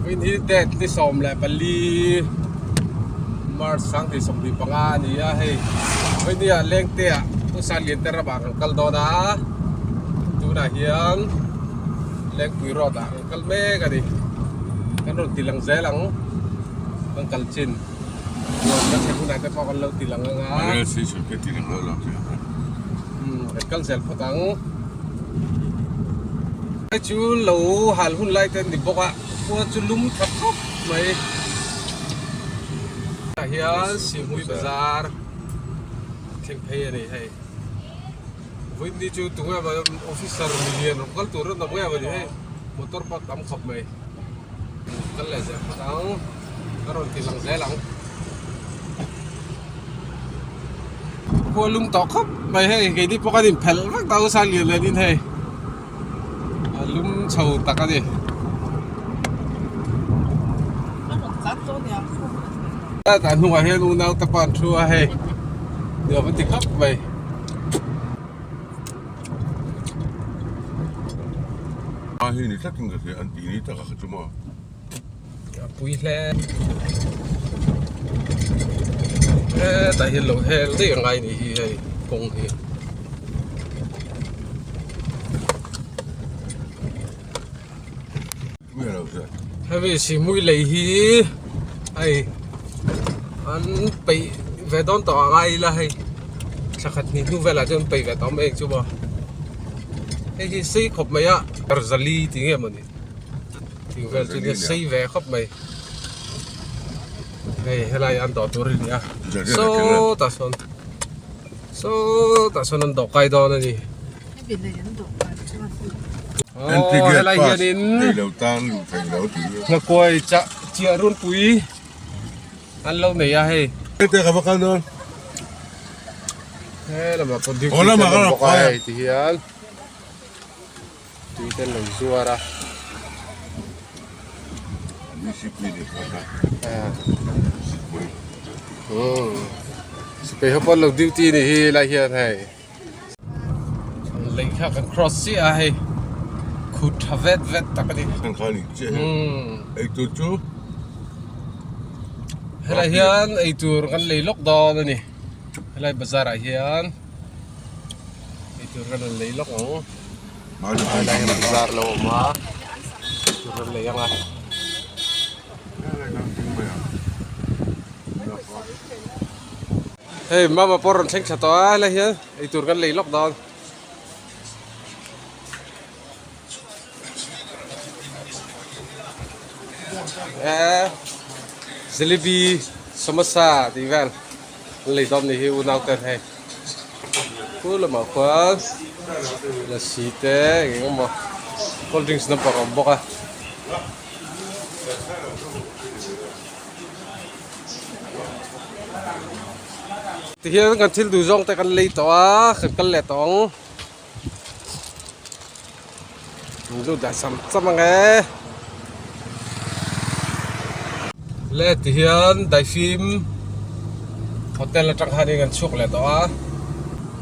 Vawiin hi date ni 14 March 2025 a ni a hei vawiin hi ah lengte ah Pu Sanglian te ramah kan kal dawn a tunah hian Lengpui road ah kan kal mek a ni kan rawn ti lang zel ang kan kal chin nuam kan thlen hunah te pawh kan lo ti lang ang a Rail station te ti lang lo lo ang kan kal zel phawt ang. Hei chu lo hal hun lai te an ni bawk a khua chu lum tha khawp mai tah hian Sihhmui bazar thleng phei a ni hei vawiin chu tunge maw officer milian rawn kal tur an awm nge maw ni hei motor pawh a tam khawp mai kal leh zel phawt ang a rawn ti lang zel ang. Khua lum tawh khawp mai hei keini pawh kan inphelh vek ta u Sanglian nen in hei a lum chho tak a ni. Tah hnungah hian unau te pawh an thu a hei nuam an ti khawp mai. A hi ni tlatin ka hria an tih ni taka kha chu maw. A pui hle. Hetah hian lo hel daih a ngai nih hi hei kawng hi. Hemi Sihhmui lei hi hei an peih ve dawn tawh a ngai ila hei thla khat hnih hnu velah chuan an peih ve tawh mai ang chu maw. Hei hi sei khawp mai a Arzali tih nge mawni. Thing vel chu nia sei ve khawp mai hei helai an dawh tur a ni a sawtah sawn sawtah sawn an dawh kai dawn a ni aw helai hianin nghakuai chah chiah runpui an lo nei a hei he lamah pawh duty te an awm bawk a hei ti hian. Tui te an lo zuar a. Sipai ho pawh an lo duty a nih hi helai hian hei. Lei kha kan cross chiah a hei khut tha vet vet tak a ni. Helai hian eitur kan lei lawk dawn a ni helai bazar ah hian. Eitur kan rawn lei lawk ang helai hian bazar lo awm a eitur rawn lei ang a. Hei mama pawh rawn thleng thla tawh a helai hian eitur kan lei lawk dawn. Jalebi samosa tih vel an lei dawn nih hi unau ten hei khu lamah khuan lassi te eng emaw cold drinks lampang a awm bawk a. Tihian kan thil duh zawng te kan lei tawh a kan kal leh tawh ang. Lut dah sam sam ang e. Le ti hian daifim hotel atang khanin kan chhuak leh tawh a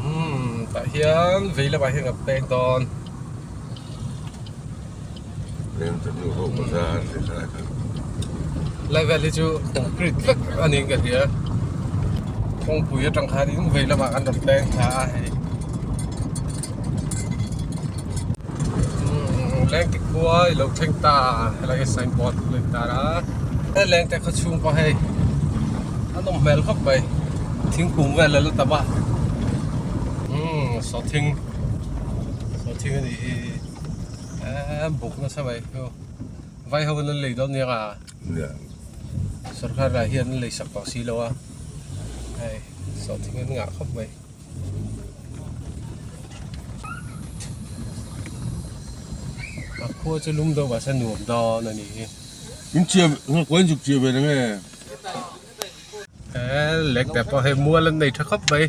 umm tah hian vei lamah hian kan peng dawn. Lai vel hi chu concrete vek a niin ka hria kawngpui atang khanin vei lamah kan rawn peng thla a hei lengte khua i lo thleng ta helai hi signboard a lo intar a lengte khaw chhung pawh hei a nawm hmel khawp mai thingkung vel a la tam a umm sawhthing sawhthing a nih hi. Eee buk nasa mai chu vai ho in an lei dawn nia sorkar lah hian an lei sak tawh si lo a hei sawhthing an ngah khawp mai a khua chu lum deuh mahse nuam dawn a nih hi. In chiah nghakuai in zuk chiah ve reng e. Eee lek te pawh hei mual an nei tha khawp mai.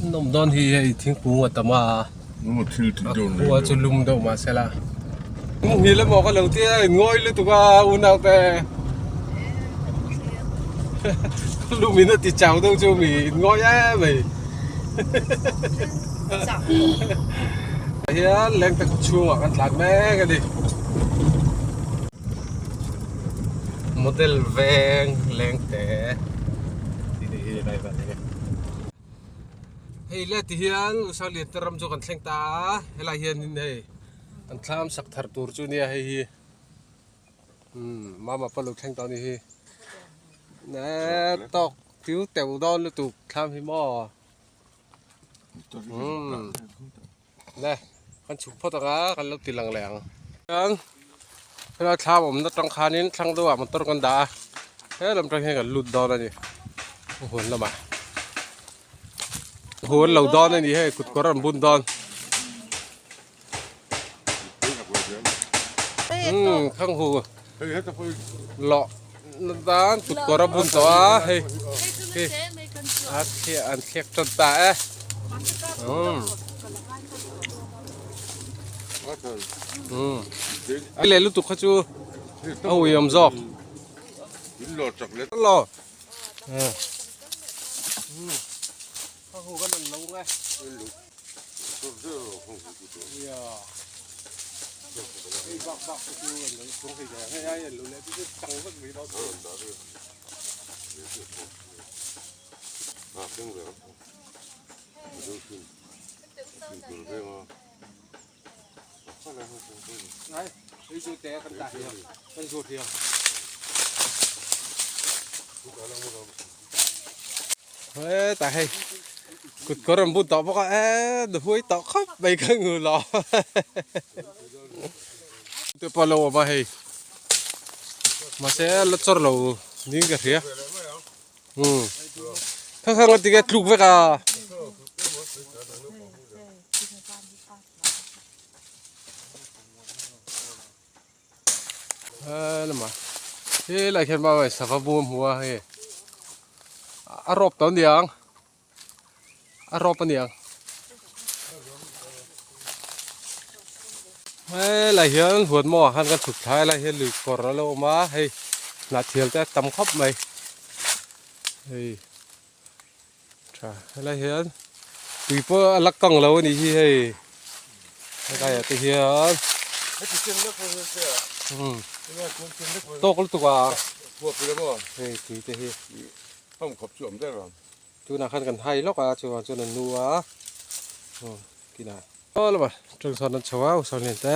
An awm dawn hi hei thingkung a tam a a khua chu lum deuh mahse la hmuh emaw ka lo tia in ngawi lutuk a unau te lum in a ti chau deuh chu mi in ngawi em mai. Hian lengte khaw chhungah kan tlan mek a ni. Model veng lengte tih ni hi lai vel hi. Hei le ti hian Usalian te ram chu kan thleng ta a, helai hianin hei an thlam sak thar tur chu nia hei hi. Umm mama pawh lo thleng tawh a ni hi. Tawk tiu teuh dawn lutuk thlam hi maw. Umm le kan chhuk phawt ang a kan lo ti lang leh ang chuan helai thlam awmna tang khanin thlang deuhah motor kan dah a helam tang hian kan lut dawn a ni huan lamah huan lo dawn a ni hei kut kawr an bun dawn umm thlang hu lawh na tan kut kawr a bun tawh a hei hi a thliah an thliak tan ta e umm umm a leh lutuk kha chu a ui awm zawk lo umm Hetah hei kut kawr an bun tawh bawk a eee nuhuai tawh khawp mai ka ngu lo te pawh a lo awm a hei mahse la chawr lo niin ka hria umm kha kha nga tinge tluk vek a. Helama helai khian mau hei sava bum a hmu a hei a rawp tawh aniang a rawp aniang helai hian huan mawngah khan kan chhuk thlai a helai hian lui kawr a lo awm a hei hnah thial te a tam khawp mai hei tha helai hian tui pawh a la kang lo a nih hi hei helai ah te hian tawk lutuk a hei tui te hi tunah khan kan hai lawk a chuvang chuan a nu a kinah aw lama tang sawn an chho a usawlin te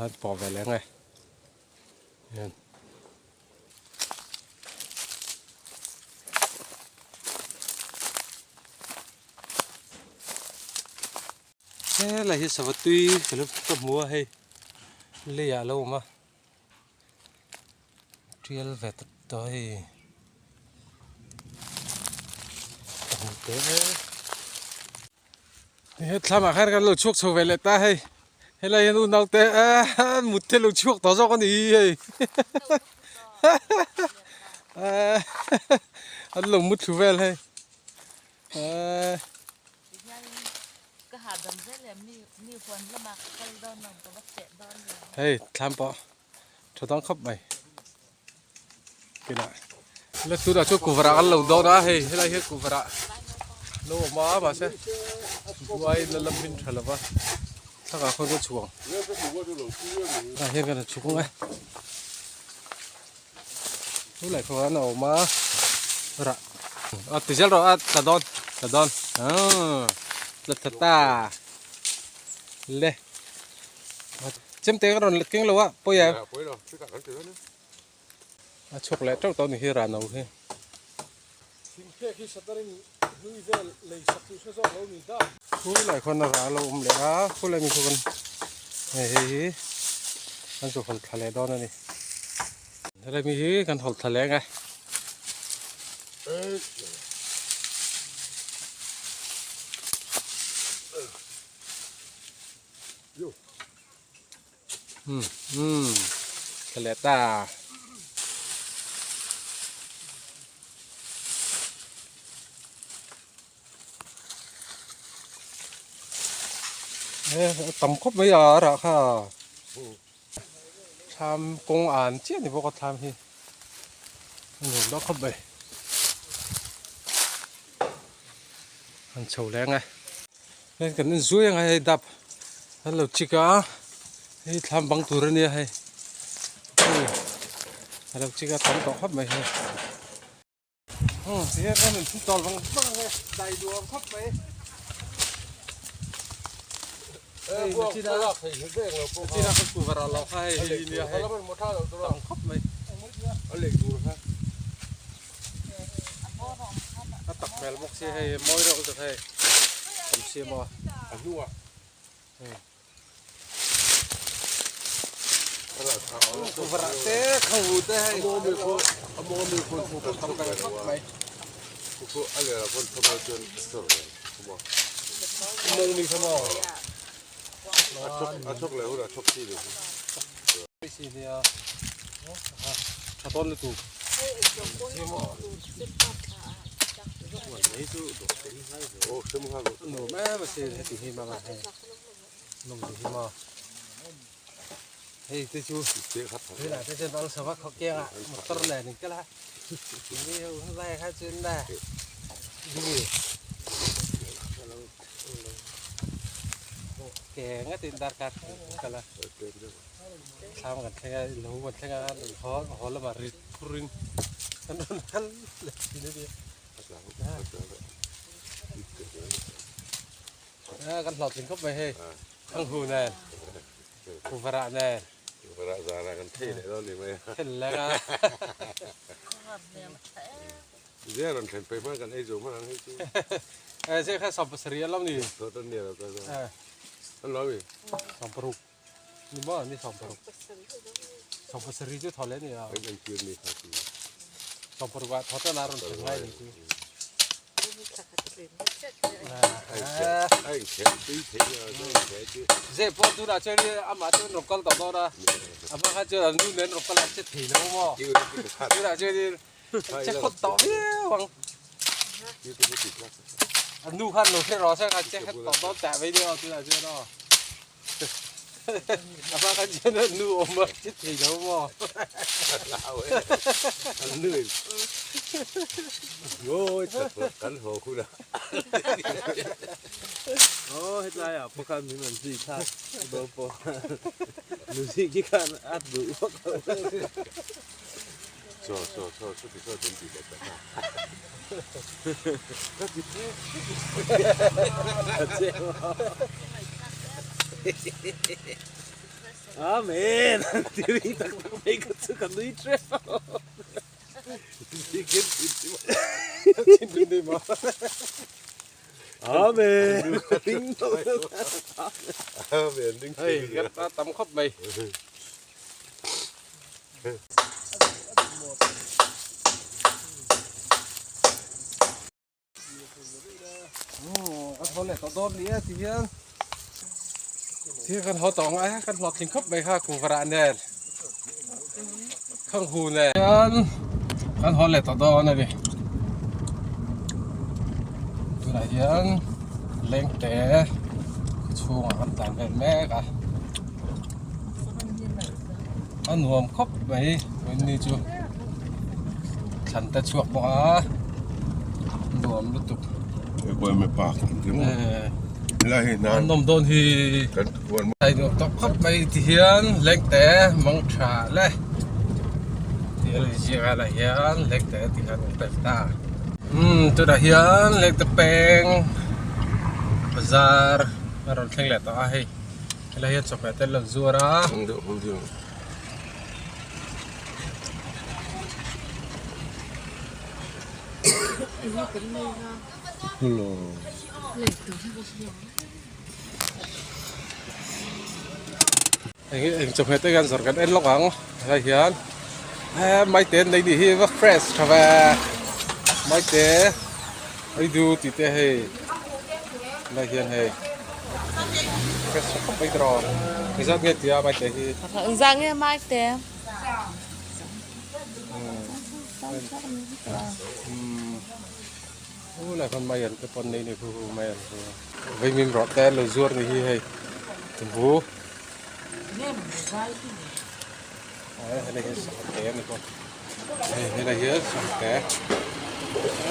an pawh ve leh ang e. Ayan. Helai hi sava tui ka lo ka hmu a hei leiah a lo awm a tial ve tawp tawh hei ka hmu teh e. He thlamah khan kan lo chhuak chho ve leh ta hei helai hian unau te an mut te lo chhuak tawh zawk a ni hei an lo mu thlu vel hei hei thlam pawh tha dang khawp mai la tunah chuan kuvarah kan lo dawn a hei helai hi kuvarah lo awm a mahse buai la lam hin tha lova thlalak ah khawn ka chhuang tah hian kan han chhuk ang e chulai khawn a awm a rah a ti zel rawh a tla dawn tla dawn aaa tla tha ta le chemte ka rawn keng lo a pawi a. A chhuak leh teuh tawh a ni hi rano hi. Thingphek hi shuttering hlui vel lei sak chu hre zawk lo ni ta. Khulai khawn a rah a lo awm leh a, khulai mi chu kan hei hei hi kan zu hawl thla leh dawn a ni. Helai mi hi kan hawl thla leh ang e. Um um thla leh ta. He a tam khawp mai a rah kha thlam kawng an chiah ni bawk a thlam hi a nuam deuh khawp mai an chho leng e. Hei kan en zui ang a hei dap. An lo chik a hei thlam bang tur ania hei a lo chik a tam tawh khawp mai hei umm ti hian kan in chawl vang vang ang e dai duam khawp mai hei nachina nachina kan kuh var ah loh kha hei hei nia hei tam khawp mai a tak hmel bawk sia hei mawi reuh lutuk hei awm sia maw a hnuah kuvarah te khanghu te hei tam ve khawp mai mawng mi kha maw tha tawn lutuk nuam em a sin heti hi manga hei nawm ti hi maw hei te chu tunah te chuan alsava khaw kengah motor nen in kal a ni ho hun lai kha chuan na ke ngatin darkar kal a. Thlam kan thleng a lo kan thleng a an haw haw lamah rit phurin an rawn kal leh thin a nia. A kan hlawhtling khawp mai hei Thanghu nen Kuvarah nen Kuvarah zara kan thei leh dawn ni mai a. Thlen leng a. Zia rawn thlen phei hman kan ei zo hman ang hei chu. Eh zia kha 70 a lo ni. Thawt an nia lo ta zo. An lo mi. 60. Ni maw ni 60. 70 chu thaw leh ni a. An kir ni kha chu. 60 ah thaw tan a rawn thlen ngai ni chu. A inkhel tui thei a, a inkhel chu. Zeh pawh tunah chuan amah chu an rawn kal tawh dawn a. Amah kha chuan an nu nen rawn kal a che thei lo maw. Tunah chuanin che khawt tawh viau ang. An nu khan lo hre rawh se kha che khat tawh dawn teh mai nia aw tunah chuan aw. Amah kha chuan an nu awm a che thei lo maw. An nu in ngawi tak rawh kan haw hun a. Aw hetlai ah pawh khan min rawn zui thlak dawn pawh nu zui khi khan a duh vak lo. Chaw chaw chaw chuti chaw chu an ti leh tak a. Ka ti phek phek. Amen an ti ring tak tak mai kha chu ka nui hrep a. Amen ring lo Amen ring Hei kan tam khawp mai. Kan haw leh tawh dawn ni e ti hian thil kan haw tawh ang a kan hlawhtling khawp mai kha kuvarah nen khanghu nen hian kan haw leh tawh dawn a ni tunah hian lengte chhungah kan tlan vel mek a. A nuam khawp mai vawiin chu thlan te chhuak bawk a nuam lutuk a nawm dawn hi a nuam tawh khawp mai ti hian lengte mang tha le tih a lo inziak a lah hian lengte tih kha an awm tel ta umm tunah hian lengte peng bazar a rawn thleng leh tawh a hei. Helai hian chawhmeh te an lo zuar a. Eng chawhmeh te hian zawrh kan en lawk ang helai hian maite an nei nih hi va fresh tha ve maite Aidu tih te hei helai hian hei fresh tha khawp mai tawh engzat nge tia maite hi. Engzat nge maite? U lai khan mai an te pawn nei nei hu hu mai an hu vaimim rawh te lo zuar ni hi hei tumbu helai hi sawhte a ni bawk hei helai hi sawhte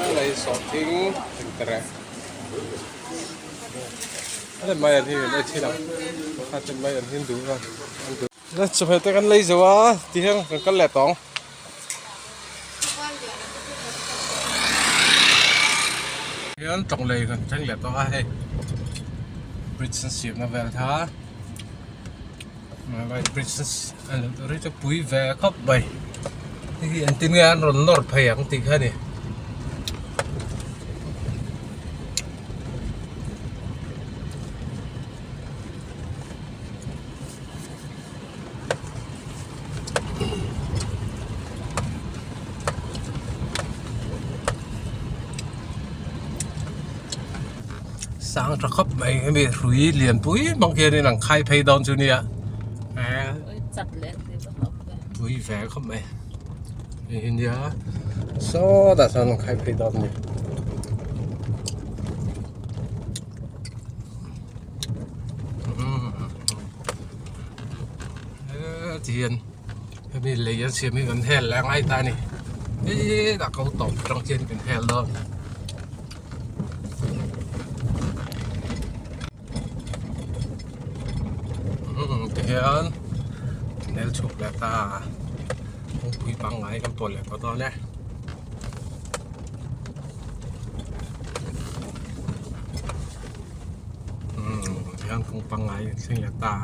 helai hi sawhthing engte reh. A mai an hi kan ei thin ang a ten mai an hin duh a an duh la chawhmeh te kan lei zo a ti hian kan kal leh tawng hian tawng lei kan thleng leh tawh a hei bridge an siam na vel kha bridge an ri chu pui ve khawp mai hei hi engtin nge an rawn nawr phei ang tih kha a ni. Sang tha khawp mai hemi hrui lianpui hmang hianin an khai phei dawn chu nia pui ve khawp mai hei hi nia sawtah sawn an khai phei dawn a ni. Tihian hemi lei an siam hi kan hel leh a ngai ta a ni hetah ko tawp atang khian kan hel dawn. Tihian nel chhuk leh ta kawngpui pangngai kan pawl leh tawh dawn e. Tihian kawng pangngai kan thleng leh ta.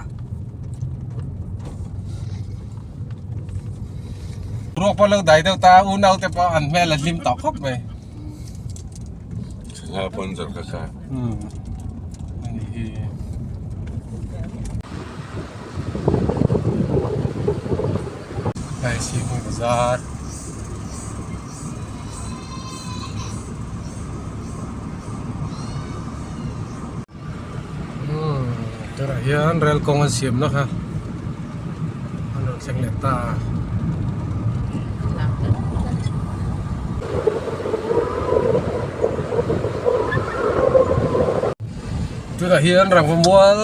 Ruak pawh lo dai deuh ta unau te pawh an hmel a hlim tawh khawp mai. Sangha pawn zawrh kha kha. Ani hi. Hei Sihhmui bazar. Tunah hian rel kawng an siam na kha an rawn thleng leh ta a. Tunah hian rangva mual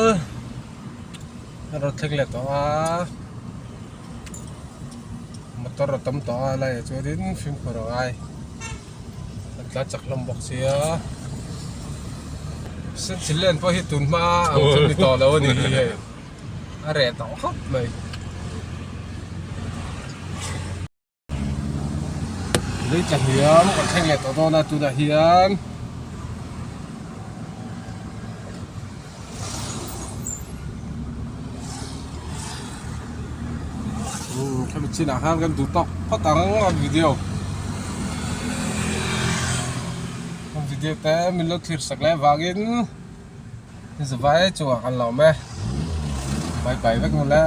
an rawn thleng leh tawh a motor a tam tawh a laiah chuanin fimkhur a ngai. An tla chak hlawm bawk sia. Senchil len pawh hi tun hma ang chu ni tawh lo a ni hi hei. A reh tawh khawp mai. Lei tla hniam kan thleng leh tawh dawn a tunah hian. Khami chinah khan kan duh tawk phawt ang a video kan video te min lo thlir sak leh avangin zavai chungah kan lawm e bye bye vek mawle.